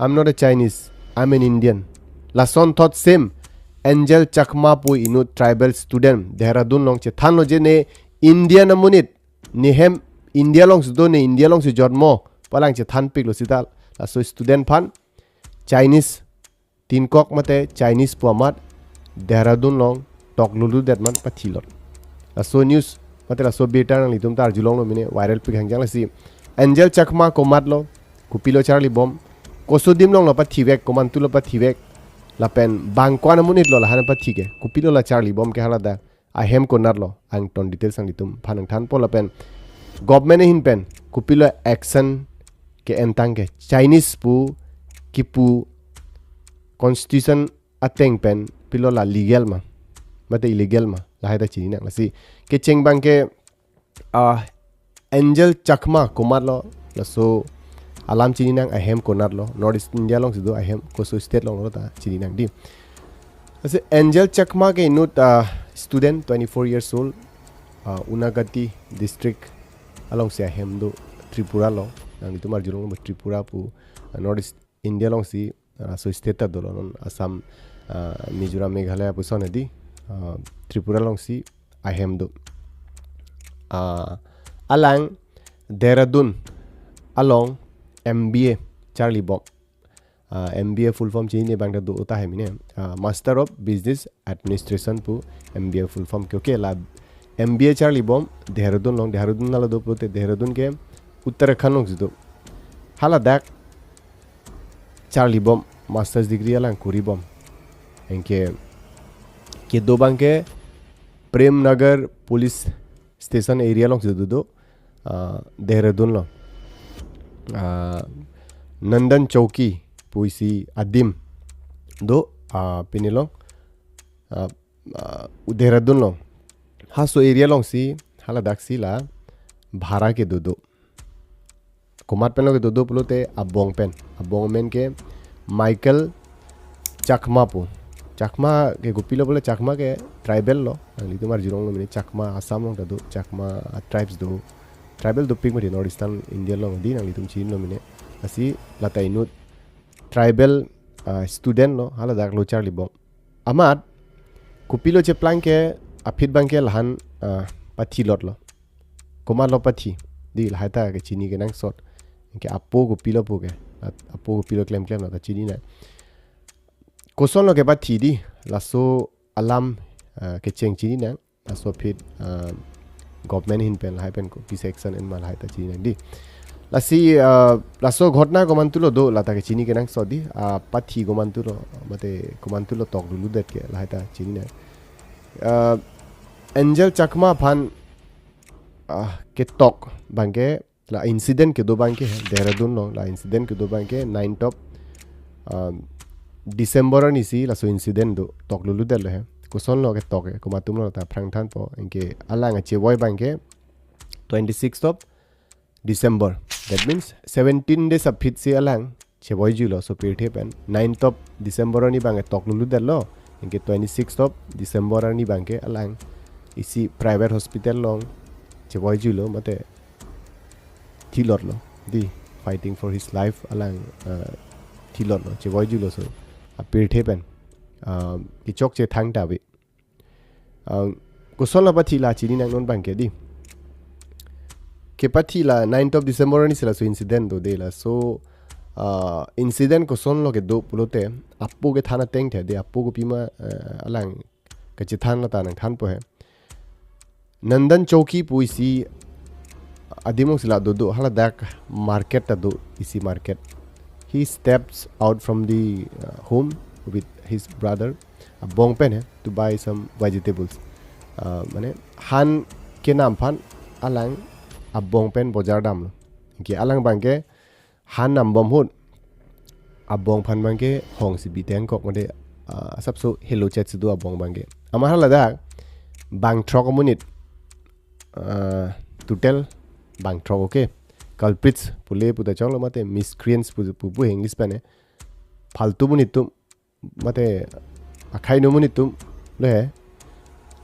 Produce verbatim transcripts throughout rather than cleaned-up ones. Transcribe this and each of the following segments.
"I'm not a Chinese, I'm an Indian." Lason thot same Angel Chakma pu inut tribal student Dehradun along chethanlo je ne Indian amonit, ne hem India alongsi do, ne India alongsi jonmo pu alang chethanpiklo seta laso student aphan Chinese tinkok mate Chinese pu amat Dehradun along tokluludet man pathilot. Laso news mate laso birta nanglitum ta arjulonglo mine, viral pik hangjang. Lasi Angel Chakma komatlo, kopilo charlibom, koso adim alonglo pathivek, komantulo pathivek, lapen bang ko-an amonitlo lahan pathi ke, kopilo la charlibom ke haladak, ahem konatlo, angton details nanglitum aphan nangthanpo lapen government ahin pen kopilo action ke-en tangke, Chinese pu kipu constitution ateng pen pilo la legal ma mate illegal ma, lahai ta chininang. Lasi kecheng abangke, ah, Angel Chakma komatlo, laso alam chininang, ahem konatlo, North East India alongsi do ahem, koso state alonglo ta chininang dei. Lasi Angel Chakma ke inut, ah, student, twenty-four years old, ah, Unakoti district alongsi ahem do, Tripura along. Nanglitum arjulonglo Tripura pu, ah, North East India alongsi, ah, laso state ta dolo non, Assam, ah, Mizoram, Meghalaya puson dei, ah, Tripura alongsi ahem do. Ah, alang Dehradun along M B A charlibom. Ah, M B A full form chinine abang ta do ta hem ine. Ah, Master of Business Administration pu M B A full form ke, okay, la M B A charlibom Dehradun along, Dehradun nalo do pulote, Dehradun ke Uttarakhand alongsi do. Haladak charlibom, master's degree alang kuribom. Anke kedo abangke Prem Nagar Police Station area alongsi do do, ah, Dehradun along. Ah, Nandan Chowki pu isi adim do, ah, pini along, ah, ah, Dehradun along. Halaso area alongsi, haladaksi la bhara kedo do. Komat penlo kedo do pulote, abong pen. Abong amen ke Michael Chakma pu. Chakma ke kopilo pulo, Chakma ke tribal lo. Nanglitum arjulonglo mine, Chakma Assam along ta do, Chakma, ah, tribes do. Tribal dopik mati North Eastern India along dei, nanglitum chinilo mine. Lasi lata inut tribal, ah, student lo, haladak lo charlibom. Amat kopilo cheplang ke, aphi abangke lahan, ah, pathilotlo. Komatlo pathi dei, lahai ta kechini kenangsot. Ke apo kopilo pu ke, at-, apo kopilo klemklemlo ta chininang. Kosonlo kepathi dei, laso alam, ah, kecheng chininang. Laso aphi, ah, government ahin pen, lahai pen kopi section en ma, lahai ta chininang dei. Lasi, ah, laso ghotona komantulo do, lata kechini kenangsot dei, ah, pathi komantulo, mate komantulo tokluludet ke, lahai ta chininang. Ah, Angel Chakma aphan, ah, ketok abangke, la incident kedo abangke he, Dehradun along, la incident kedo abangke ninth of, um, December arnisi laso incident do, tokluludetlo he. Kosonlo ketok he, komat atumlo ta aphrang thanpo, anke alang achevoi abangke twenty-sixth of December. That means seventeen days aphitsi alang chevoijuilo, so pirthe pen. Ninth of December arni abangke tokluludetlo. Anke twenty-sixth of December arni abangke alang isi private hospital along chevoijuilo, mate thilotlo dei, fighting for his life, alang, ah, thilotlo, chevoijuilo, so apirthe pen, ah, kechokche thangta ave. Ah, kosonlo pathi la chininang non abangke dei. Kepathi la ninth of December arnisi laso incident do dei, laso, ah, incident kosonlo kedo pulote, apo kethan atengthe dei, apo kopima, ah, alang kachethan lata nangthanpo he. Nandan Chowki pu isi adim alongsi la do do, haladak market ta do, isi market. He steps out from the, uh, home with his brother, abong pen he, to buy some vegetables. Uh, mane han kenam aphan alang abong pen bojar damlo. Anke alang abangke han nambom ahut abong aphan abangke hongsi bi tengkok mate, ah, asapso helochetsi do abong abangke. Amat haladak bang throk amonit, ah, total bang throk, okay. Culprits pule puta choklo, mate miscreants pu, pu, pu English pen he. Phaltu amonit atum, mate akhai amonit atum lo he.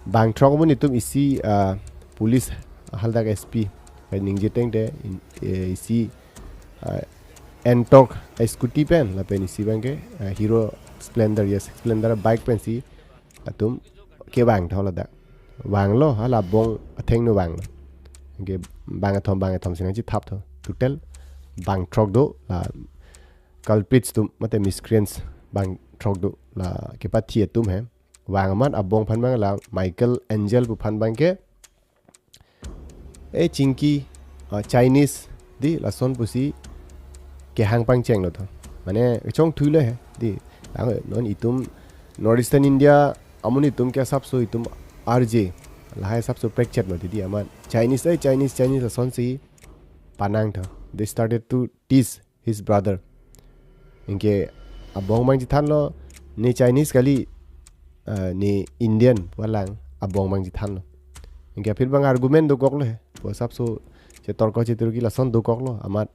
Bang throk amonit atum isi, ah, police haladak S P kaningje tengte in, eh, isi, ah, Ntorq a-scooty pen lapen isi abangke, ah, Hero Splendor, yes, Splendor bike pensi latum kevang tho ladak. Vanglo, hala abong athengno vanglo. Anke bang kethom, bang kethom si nangchethap tho. Total bang throk do, la culprits atum, mate miscreants bang throk do, la kepathi atum he. Vang amat abong aphan abang la Michael Angel pu aphan abangke, e chingki, ah, Chinese dei, lason pusi kehang pangchenglo tho. Mane kechongthuilo he dei. Ang non itum North Eastern India amonit atum ke asapso itum R J, lahai asapso prekchet mati dei, amat Chinese, e Chinese, Chinese lasonsi panang tho. They started to tease his brother. Anke abong abang chethanlo, ne Chinese kali, ah, ne Indian pu alang abong abang chethanlo. Anke aphi abang argument dokoklo he. Pu asapso chetorko chetorki lason dokoklo, amat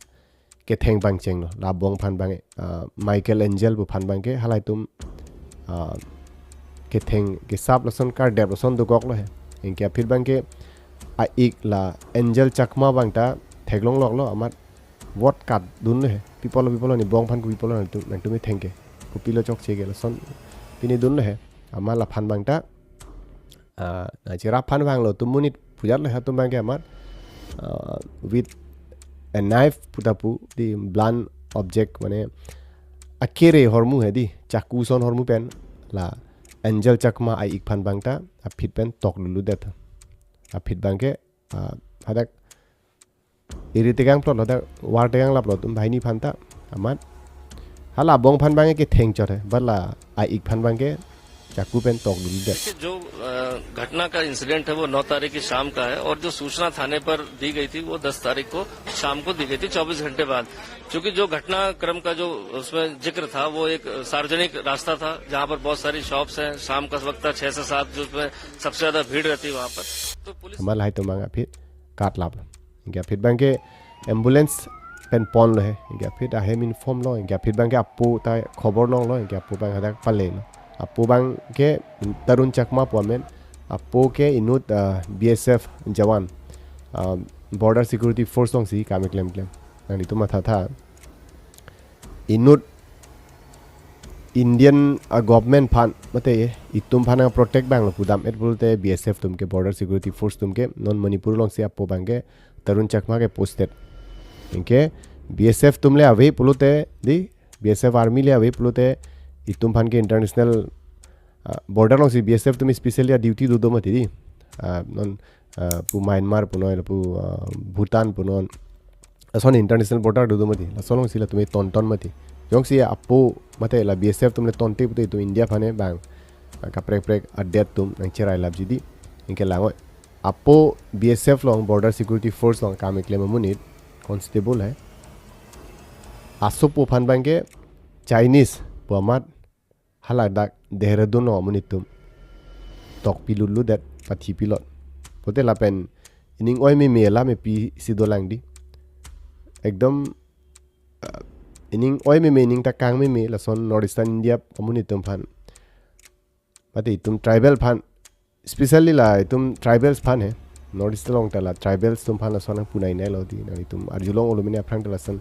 ketheng pangchenglo. La abong aphan abang, ah, Michael Angel pu aphan abangke halai atum, ah, ketheng kesap lason kardep lason dokoklo he. Anke aphi abangke a-ik la Angel Chakma abang ta theklongloklo, amat vote card dunlo he. Pi apotlo, pi apotlo ne abong aphan, kopi apotlo nangtum, nangtum ketheng ke, kopilo chokche ke, lason pine dunlo he. Amat laphan abang ta, ah, nangcherap aphan vanglo, atum monit pujatlo he, atum abangke amat, ah, with a knife pu ta pu dei, blunt object, mane akere ahormu he dei, chaku ason ahormu pen la Angel Chakma a-ik aphan abang ta aphi pen tokluludet. Aphi abangke, ah, hadak eri tekang plotlo, dak war tekanglaplo atum banghini aphan ta, amat hala abong aphan abangke ketheng chot he, but la a-ik aphan abangke chaku pen tokluludet. देखिए, जो, अ, घटना का इंसिडेंट है, वो नौ तारीख की शाम का है और जो सूचना थाने पर दी गई थी, वो दस तारीख को शाम को दी गई थी, चौबीस घंटे बाद। क्योंकि जो घटनाक्रम का जो उसमें जिक्र था, वो एक सार्वजनिक रास्ता था, जहां पर बहुत सारी शॉप्स हैं, शाम का वक्त था, छह से सात, जो उसमें सबसे ज्यादा भीड़ रहती है वहां पर। तो police Amat lahai atum abang aphi katlap. Anke aphi abangke ambulance pen ponlo he. Anke aphi ahem informlo. Anke aphi abangke apo ta khobor longlo. Anke apo abang hadak palelo. Apo abangke Tarun Chakma pu amen. Apo ke inut, ah, B S F jawan, ah, Border Security Force alongsi kam keklemklem. Nanglitum mathatha, inut Indian, ah, government aphan, mate itum aphan nangprotect abanglo pudam-et pulote B S F atum ke, Border Security Force atum ke, non Manipur alongsi apo abangke Tarun Chakma ke posted. Anke B S F atum le ave pulote dei, B S F army le ave pulote itum aphan ke international, ah, border alongsi B S F atum specially a-duty dodo mati dei. Ah, non, ah, pu Myanmar punon, pu, ah, Bhutan punon, lason international border dodo mati. Lason alongsi latum tonton mati. Jongsi apo mate la B S F atum le tonte pute itum India aphan abang, ah, kaprek kaprek adet atum nangcherailapji dei. Anke lang-oi, apo B S F along, Border Security Force along kam keklem amonit, constable he. Asopo aphan abangke Chinese pu amat haladak Dehradun along amonit atum tokpiluludet, pathipilot. Pute lapen ining oi meme, la mepisi dolang dei. Ekdom, ah, ining oi meme, ining takang meme lason North Eastern India amonit atum aphan, mate itum tribal aphan, specially la itum tribals aphan he. North East along ta la tribals atum aphan lason nangpunai nailo dei, nanglitum arjulong-olo mene aphrang ta lason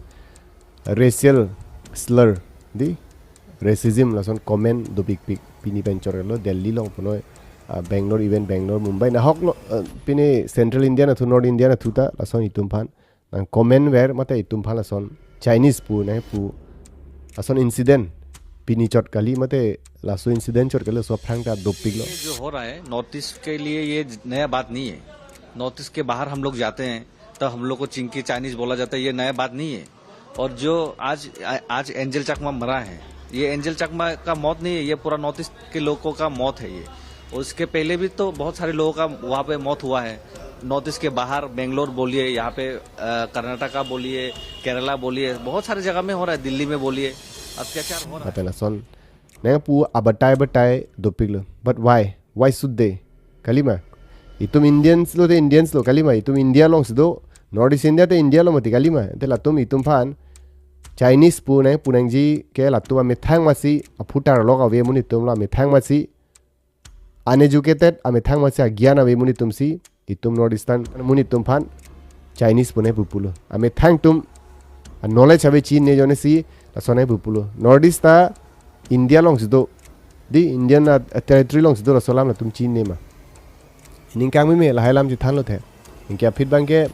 racial slur dei, racism lason comment dopikpik pini pen chorlo, Delhi along punoi, ah, Bangalore, even Bangalore, Mumbai, nahoklo, ah, pini Central India nathu, North India nathu ta lason itum aphan nangcomment ver, mate itum aphan lason Chinese pu nangpu lason incident pini chot kali, mate laso incident chot kali, laso aphrang ta dopiklo. ये जो हो रहा है, north east के लिए ये नया बात नहीं है। नॉर्थ ईस्ट के बाहर हम लोग जाते हैं, तब हम लोग को चिंकी, चाइनीज बोला जाता है, ये नया बात नहीं है। और जो आज, आ-, आज एंजल चकमा मरा है, ये एंजल चकमा का मौत नहीं है, ये पूरा नॉर्थ ईस्ट के लोगों का मौत है ये। और इसके पहले भी तो बहुत सारे लोगों का वहाँ पे मौत हुआ है, नॉर्थ ईस्ट के बाहर, बेंगलोर बोलिए, यहाँ पे, अ, कर्नाटका बोलिए, केरला बोलिए, बहुत सारे जगह में हो रहा है, दिल्ली में बोलिए, अत्याचार हो रहा है। Mate lason nangpu abatai abatai dopiklo. But why? Why should they? Kalima. Itum Indians lo te Indians lo, kalima. Itum India alongsi do. North East India te India lo mati, kalima. Te latum itum aphan Chinese pu nangpu nangji ke, latum amethang amatsi aphutar lok ave amonit atum lo, amethang amatsi uneducated, amethang amatsi agyan ave amonit atumsi itum North Eastern amonit atum aphan Chinese pu nangpupulo. Amethang atum a knowledge ave chinine ajoine si lason ai pu pulo. North East ta India alongsi do, di Indian a, a territory alongsi do laso alam latum chinine ma. Ining kangmeme lahai alam chethanlo the. Anke aphi abangke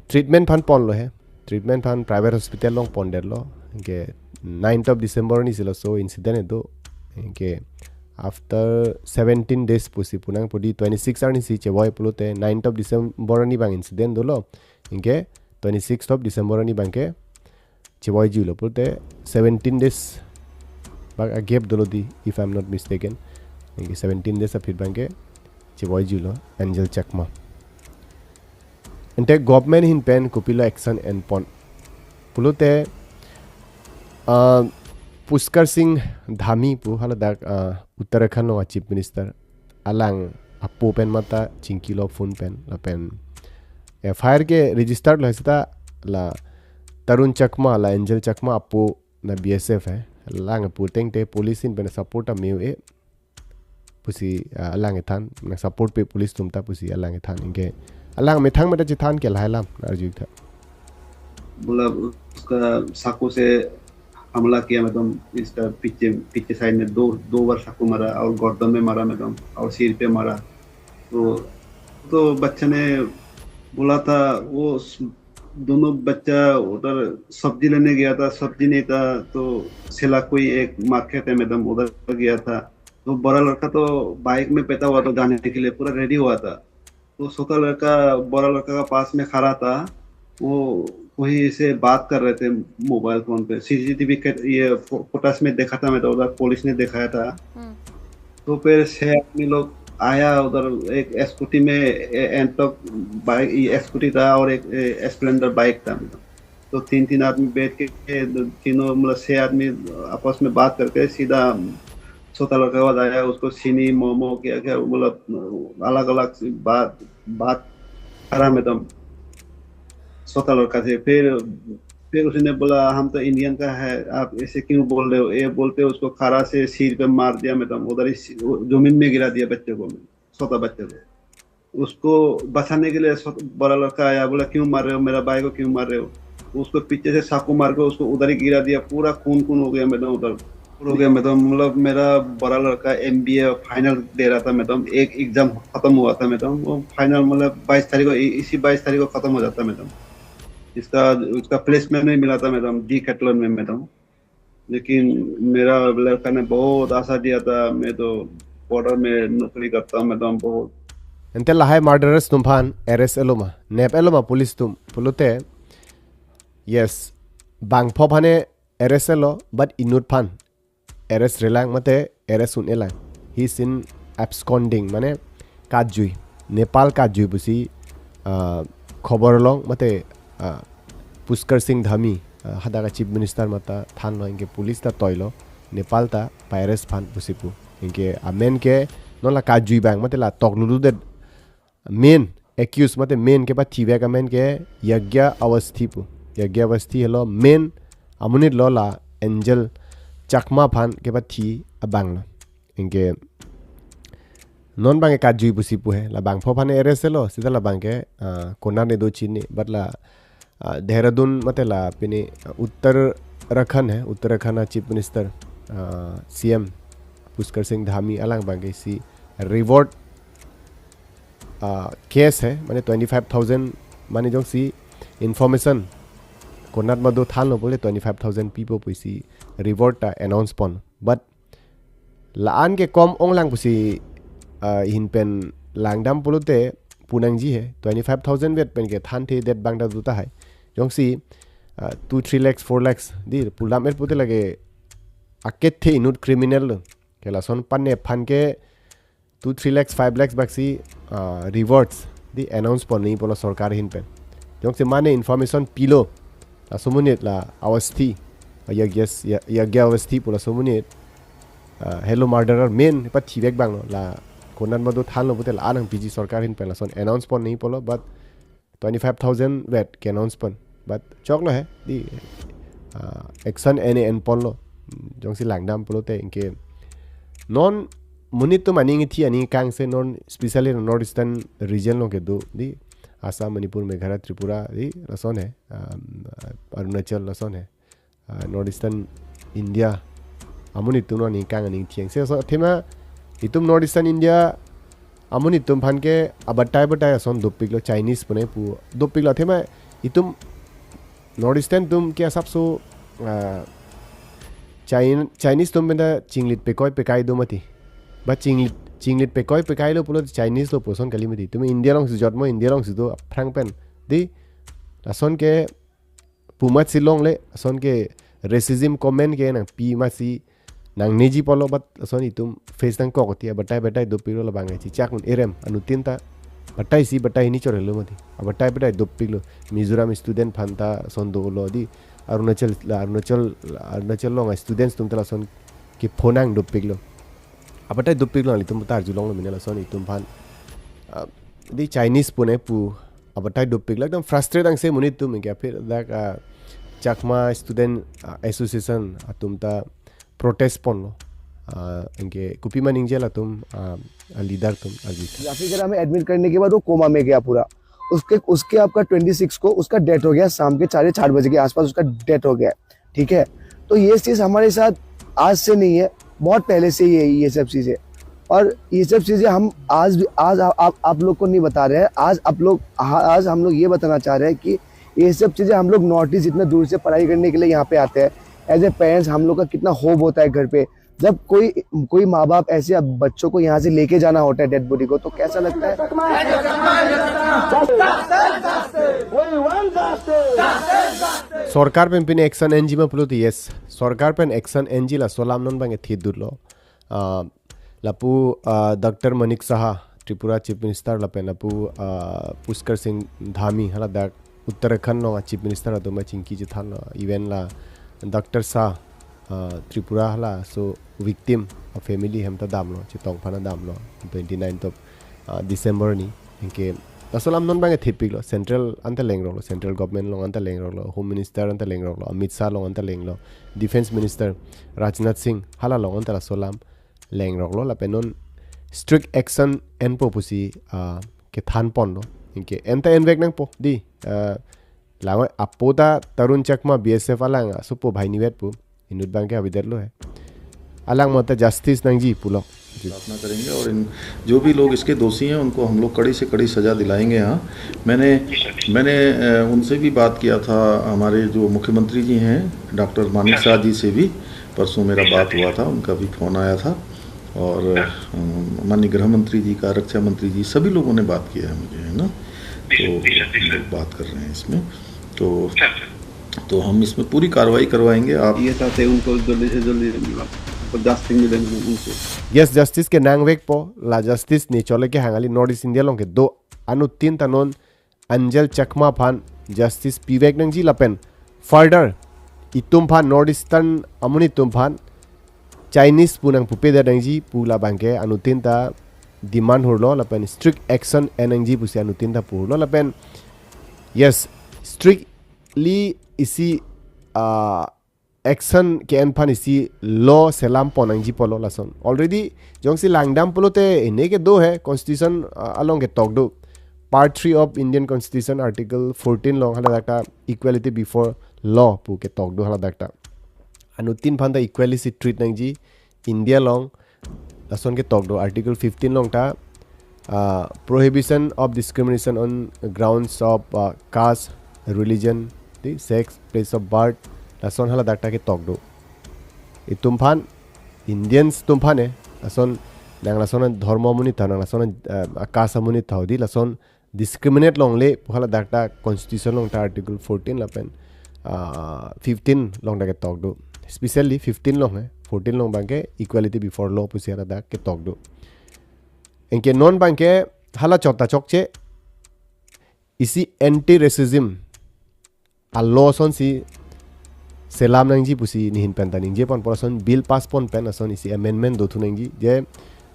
treatment aphan ponlo he. Treatment aphan private hospital along pondetlo. Anke ninth of December arni si laso incident do. Anke after seventeen days pusi pu nangpo, di twenty-six arni si chevoi pulote ninth of December arni abang incident dolo. Anke twenty-sixth of December arni abangke chevoijilo pulote seventeen days bak a gap dolo di, if I'm not mistaken. Anke seventeen days aphi abangke chevoijilo Angel Chakma. Ante government ahin pen kopilo action enpon pulote, ah, Pushkar Singh Dhami pu haladak, ah, Uttarakhand along a Chief Minister, alang apo pen mata chingkilo phone pen, lapen F I R ke registered lo seta la Tarun Chakma, la Angel Chakma apo na B S F he. Alang apo ateng te police ahin pen support ta me-o-e pusi, ah, alang kethan, nang support pe police atum ta pusi alang kethan. Anke alang methang methang chethan ke lahai alam arju tha. बोला उसका चाकू से हमला किया मैडम, इसका पीछे, पीछे साइड में दो, दो बार चाकू मारा और गर्दन में मारा मैडम, और सिर पे मारा। तो, तो बच्चा ने बोला था, वो स-, दोनों बच्चा उधर सब्जी लेने गया था, सब्जी नहीं था, तो सेला कोई एक मार्केट है मैडम, उधर गया था। तो बड़ा लड़का तो बाइक में बैठा हुआ था जाने के लिए, पूरा रेडी हुआ था। तो छोटा लड़का बड़ा लड़का का पास में खड़ा था, वो वहीं से बात कर रहे थे मोबाइल फोन पे। सीसीटीवी के ये फो-, फुटेज में देखा था मैडम, उधर पुलिस ने दिखाया था। हम्म। तो फिर छह आदमी लोग आया उधर, एक स्कूटी में ए-, एंटॉक बाइक, ये स्कूटी था और एक, ए, स्प्लेंडर बाइक था मैडम। तो तीन तीन आदमी बैठ के, तीनों मतलब छह आदमी आपस में बात करके सीधा छोटा लड़का के पास आया, उसको चीनी, मोमो, क्या क्या मतलब अलग अलग बात, बात करा मैडम छोटा लड़का से। फिर, फिर उसने बोला, "हम तो इंडियन का है, आप ऐसे क्यों बोल रहे हो?" ये बोलते उसको खड़ा से सिर पे मार दिया मैडम, उधर ही सि-, वो जमीन में गिरा दिया बच्चे को, छोटा बच्चे को। उसको बचाने के लिए छोट-, बड़ा लड़का आया, बोला, "क्यों मार रहे हो? मेरा भाई को क्यों मार रहे हो?" उसको पीछे से चाकू मार के उसको उधर ही गिरा दिया, पूरा खून खून हो गया मैडम, उधर हो गया मैडम। मतलब मेरा बड़ा लड़का एमबीए फाइनल दे रहा था मैडम, एक एग्जाम खत्म हुआ था मैडम, वो फाइनल मतलब बाईस तारीख को, इ-, इसी बाईस तारीख को खत्म हो जाता मैडम। इसका, उसका प्लेसमेंट नहीं मिला था मैडम, डीकैथलॉन में मैडम। लेकिन मेरा लड़का ने बहुत आशा दिया था, मैं तो बॉर्डर में नौकरी करता हूँ मैडम, बहुत। Ante lahai murderers atum aphan arrest-etlo ma, nep-etlo ma police atum pulote, yes, bangpho aphan arrest-etlo, but inut aphan arrest-relang mate arrest un-elang. He's in absconding, mane kajui, Nepal kajui pusi, ah, khobor long mate, ah, Pushkar Singh Dhami, ah, hadak a Chief Minister mata thanlo, anke police ta toilo, Nepal ta pa-arrest aphan pusi pu. Anke amen ke non la kajui abang mate la tokluludet main accused mate main kepathivek amen ke Yagya Awasthi pu. Yagya Awasthi helo main amonit lo la Angel Chakma aphan kepathi abang lo. Anke non abang ke kajui pusi pu he. La bangpho aphan arrest-etlo, seta la abang ke, ah, konat ne do chinine, but la, ah, Dehradun mate la pini, ah, Uttarakhand he, Uttarakhand a Chief Minister, ah, C M Pushkar Singh Dhami alang abang ke isi reward, ah, case he, mane twenty-five thousand, mane jongsi information konat ma do thanlo pulote twenty-five thousand pipo pusi reward ta announce pon. But la-an ke kom onglang pusi, ah, ahin pen langdam pulote pu nangji he, twenty-five thousand vet pen ke thanthedet abang ta do tahai. Jongsi, ah, two, three lakhs, four lakhs, di pulam-et pulote lake akethe inut criminal lo. Ke lason aphan ne aphan ke two, three lakhs, five lakhs baksi, ah, rewards di announce pon nangji pulo sorkar ahin pen. Jongsi mane information pilo, laso amonit la Awasthi, ah, Yag-, yes, Ya-, Yagya Awasthi pu laso amonit, ah, helo murderer main pathivek abang lo, la konat ma do thanlo pulote la-an nangpiji sorkar ahin pen, lason announce pon nangji pulo, but twenty-five thousand vet ke announce pon. But choklo he, di, ah, action ene enponlo. Jongsi langdam pulote anke non monit atum aning ithi aning kangse non, especially North Eastern region along kedo, di, Assam, Manipur, Meghalaya, Tripura, di lason he, um, Arunachal lason he. Uh, North Eastern India amonit atum aning kang aning thiang. Se so athema itum North Eastern India amonit atum aphan ke abatai batai ason dopiklo, Chinese pune pu dopiklo, athema itum North Eastern atum ke asapso, ah, Chin-, Chinese atum penta chinglit pekoi pekai do mati. Ba chinglit, chinglit pekoi pekai lo pulo Chinese lo puson kali mati. Itum India alongsi jotmo, India alongsi do aphrang pen. Di, lason ke pu amatsi longle, lason ke racism comment ke nangpi amatsi nangneji pulo, but lason itum face nangkok ti, abatai batai dopiklo labang ke chechak un erem anuttin ta batai isi batai hini chorelo mati. Abatai batai dopiklo. Mizoram student aphan ta ason dolo di, Arunachal la, Arunachal, Arunachal along students atum ta lason kepho nang dopiklo. Abatai dopiklo, itum ta arjulonglo mene lason itum aphan, ah, di Chinese pune pu abatai dopiklo, ekdom frustrate angse monit atum, anke aphi dak, ah, Chakma Student, ah, Association atum ta protest ponlo. Ah, anke kopi ma ningjelo atum, ah, leader atum arju tha. जाफी के घर में एडमिट करने के बाद वो कोमा में गया पूरा। उसके उसके आपका ट्वेंटी सिक्स को उसका डेथ हो गया, शाम के साढ़े चार बजे के आसपास उसका डेथ हो गया। ठीक है, तो ये चीज़ हमारे साथ आज से नहीं है, बहुत पहले से ही है ये सब चीज़ें। और ये सब चीज़ें हम आज भी, आज आ, आप आप लोग को नहीं बता रहे हैं, आज आप लोग, हाँ, आज हम लोग ये बताना चाह रहे हैं कि ये सब चीज़ें हम लोग नॉर्थ ईस्ट इतना दूर से पढ़ाई करने के लिए यहाँ पे आते हैं। एज ए पेरेंट्स हम लोग का कितना होप होता है घर पे, जब कोई कोई माँ बाप ऐसे अब बच्चों को यहाँ से लेके जाना होता है डेड बॉडी को, तो कैसा लगता है? Sorkar pen pine action enji ma pulote yes. Sorkar pen action enji laso alam non abang ke thidutlo. Ah, lapu, ah, Doctor Manik Saha, Tripura Chief Minister lapen lapu, ah, Pushkar Singh Dhami hala dak Uttarakhand along a Chief Minister atum chingki chethanlo. Even la Doctor Shah, ah, Tripura halaso victim a family hem ta damlo, chetong aphan damlo twenty ninth of, ah, December ni. Anke laso alam non abang ke thipiklo, central anta lengroklo, central government along anta lengroklo, Home Minister anta lengroklo, Amit Shah along anta lenglo, Defense Minister Rajnath Singh hala along anta laso alam lengroklo, lapen non strict action enpo pusi, ah, kethan ponlo. Anke en ta envek nangpo di, ah, lang apo ta Tarun Chakma B S F alang asopo bhaini vet pu, inut abang ke avedetlo he. Alang mata justice nangji pulo. प्रार्थना करेंगे और इन जो भी लोग इसके दोषी हैं उनको हम लोग कड़ी से कड़ी सजा दिलाएंगे। यहाँ मैंने मैंने अ, उनसे भी बात किया था। हमारे जो मुख्यमंत्री जी हैं डॉक्टर मानिक शाह जी से भी परसों मेरा बात हुआ था, उनका भी फोन आया था। और अ, माननीय गृह मंत्री जी का, रक्षा मंत्री जी, सभी लोगों ने बात किया है मुझे, है ना? तो हम लोग बात कर रहे हैं इसमें। तो तो हम इसमें पूरी कार्रवाई करवाएंगे। आप ये चाहते हैं उनको जल्दी से जल्दी मतलब जस्टिस मिले उनको। Yes, justice ke nangvekpo, la justice ne chole ke hangali North East India along kedo anuttin ta non Angel Chakma aphan justice pivek nangji lapen further itum aphan North Eastern amonit atum aphan Chinese pu nangpupe det nangji pu labang ke anuttin ta demand hurlo lapen strict action en nangji pusi anuttin ta purlo lapen yes, strictly isi, ah, action ke-en aphan isi law selam pon nangji pulo lason. Already jongsi langdam pulote ene kedo he constitution, ah, along ketok do. Part three of Indian Constitution article fourteen along hala dak ta equality before law pu ketok do hala dak ta. Anuttin aphan ta equally si treat nangji India along lason ketok do. Article fifteen along ta, ah, prohibition of discrimination on grounds of, ah, caste, religion, di, sex, place of birth, lason hala dak ta ketok do. Itum aphan, Indians atum aphan e, lason nang lason adhormo amonit tha, nang lason, ah, caste amonit tha di, lason discriminate longle pu hala dak ta constitution along ta article fourteen lapen, ah, fifteen along ta ketok do. Specially fifteen along he, fourteen along abang ke equality before law pusi hala dak ketok do. Anke non abang ke hala chot ta chokche isi anti racism a law asonsi selam nangji pusi nehin pen ta ningje pon, lason bill pass pon pen ason isi amendment dothu nangji, je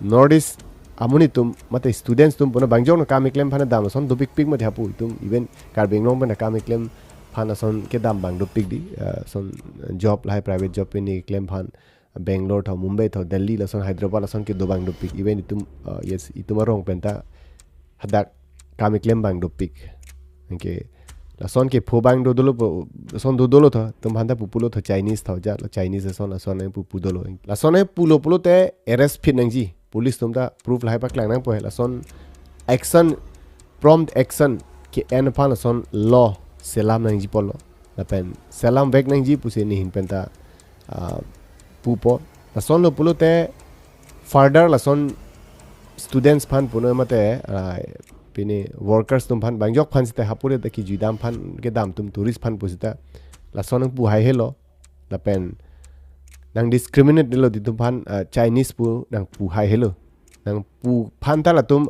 North East amonit atum mate students atum puna bang jong kam keklem aphan dam ason dopikpik mate hapu itum even Karbi Anglong pen kam keklem aphan ason kedam abang dopik di, ah, ason job lahai private job pen keklem aphan Bangalore tho, Mumbai tho, Delhi lason Hyderabad lason kedo abang dopik. Even itum, ah, yes, itum arong pen ta hadak kam keklem abang dopik. Anke lason kepho abang do dolo po, lason do dolo tho, itum aphan ta pu pulo tho, Chinese tho, ja lo Chinese lason, lason nangpu pu dolo. Lason nangpulo pulote arrest phin nangji, police atum ta proof lahai paklang nangpo he. Lason action, prompt action ke-en aphan lason law selam nangji pulo. Lapen selam vek nangji pusi nehin pen ta, ah, pupo. Lason lo pulote further lason students aphan punon mate, ah, pini workers atum aphan, bang ajok aphan seta hapu ta kejui dam aphan kedam atum, tourist aphan pu seta lason nangpu haihelo. Lapen nang discriminate lo di atum aphan, ah, Chinese pu nangpu haihelo. Nangpu aphan ta latum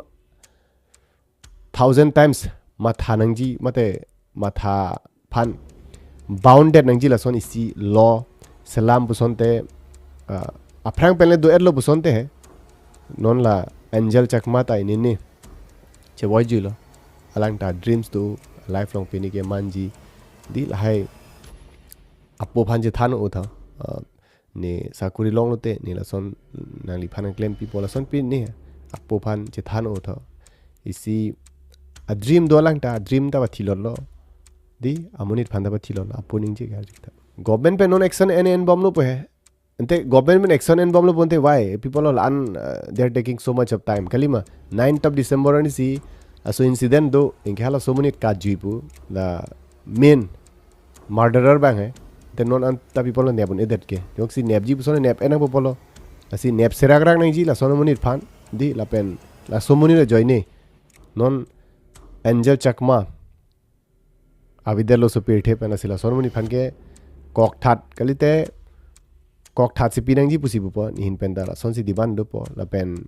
thousand times matha nangji, mate matha aphan bounded nangji lason isi law selam pusonte, ah, aphrang pen le do-etlo pusonte he. Non la Angel Chakma ta inine chevoi juilo. Alang ta dreams do, life along pini ke manji. Di lahai apo aphan chethan-o tha. Ah, ne sakuri longlote, ne lason nangliphan nangklempipo, lason pini apo aphan chethan-o tha. Isi a dream do alang ta, a dream ta pathilotlo. Di, amonit aphan ta pathilotlo, apo ningje ke arjik ta. Government pen non action en en bomlo po he. Ante government pen action en bomlo ponte why? People all un, uh, they are taking so much of time. Kalima, ninth of December arnisi, aso incident do, anke halaso amonit kajui pu, the main murderer abang he. Te non anta people lo nep un-edet ke. Joksi nepji puson nep-en nangpo pulo. Lasi nep serak rak nangji lason amonit aphan. Di lapen laso amonit ajoine non Angel Chakma avedetlo so pirthe pen, lasi lason amonit aphan ke kokthat kalite kokthat si pi nangji pusi pupo, nehin pen ta lasonsi demand dopo. Lapen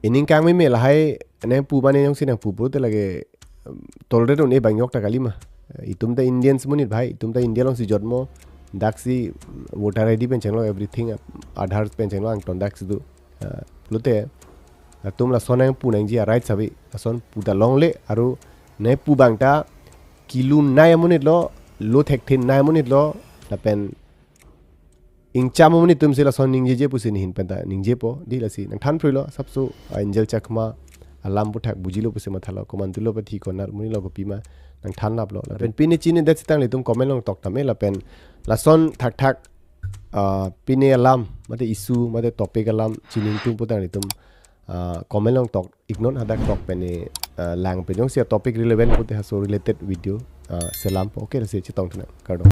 ining kangmeme lahai nangpu mane jongsi nangpu pulote lake, um, tolerate un-e bang ajok ta kalima. Itum ta Indians amonit bhai, itum ta India alongsi jotmo, daksi voter I D pen chenglo, everything, Aadhaar pen chenglo, angton daksi do. Ah, pulote, latum lason nangpu nangji a rights ave, lason pu ta longle, aru nangpu abang ta kelun nai amonit lo, lo thekthe nai amonit lo, lapen ingcham amonit atum si lason ningjeje pusi nehin pen ta ningjepo, di lasi nangthan phruilo, asapso Angel Chakma alam aphuthak bujilo pusi mathalo, komantu lo pathi konat amonit lo kopima nangthan laplo. Lapen pini chinidet sitang ilitum comment along tok tame, lapen lason thakthak, ah, pini alam, mate issue, mate topic alam chiningtung putang ilitum, ah, comment along tok iknon, hadak tok pen ne, ah, lang pen jongsi a topic relevant pute halaso related video, ah, selampo. Okay, lasi chetong thunang. Kardom.